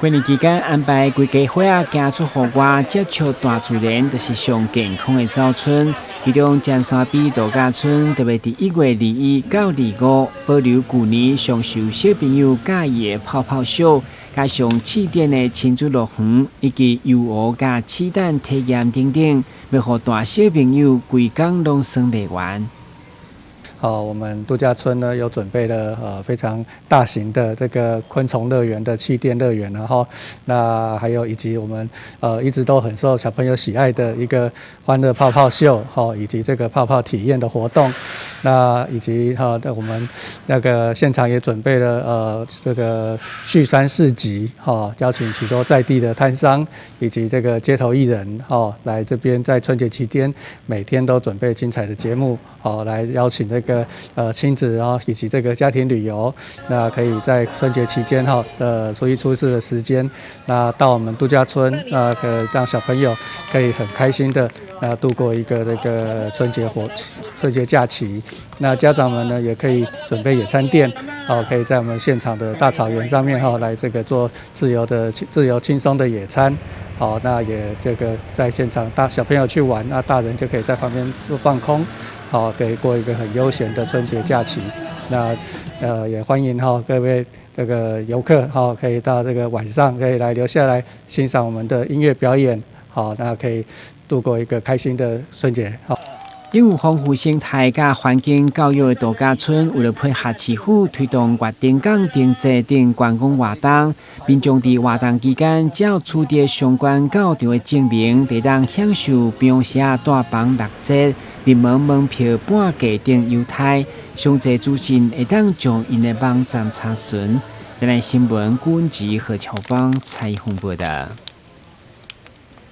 過年期間安排規家伙仔行出戶外接觸大自然，就是上健康的走春。其中尖山埤度假村特別佇1月21到25，保留舊年上受小朋友佮意的泡泡秀，加上試點的親子樂園以及遊湖佮試蛋體驗等等，欲予大小朋友規工攏耍袂完。好，我們度假村呢有準備了非常大型的這個昆蟲樂園的氣墊樂園，然後那還有以及我們一直都很受小朋友喜愛的一個歡樂泡泡秀，哈，以及這個泡泡體驗的活動，那以及哈，我們那個現場也準備了這個旭山市集，哈，邀請許多在地的攤商以及這個街頭藝人，哈，來這邊在春節期間每天都準備精彩的節目，好，來邀請這個親子然後以及這個家庭旅遊，那可以在春節期間哈，初一初四的時間，那到我們度假村，那可讓小朋友可以很開心的度過一個這個春節假期。那家長們呢也可以準備野餐墊，哦，可以在我們現場的大草原上面哈，來這個做自由輕鬆的野餐。好，那也這個在現場大小朋友去玩，那大人就可以在旁邊做放空，好，可以過一個很悠閒的春節假期。那也歡迎哈各位這個遊客哈，可以到這個晚上可以來留下來欣賞我們的音樂表演，好，那可以度過一個開心的春節。好。擁有豐富生態佮環境教育的度假村，為了配合市府推動月燈港燈節等觀光活動，民眾佇活動期間，只要取得相關到場的證明，就當享受平時帶房六折、入門門票半價等優待。詳細資訊會當上𪜶的網站查詢。台南新聞郭文吉何喬芳採訪報道。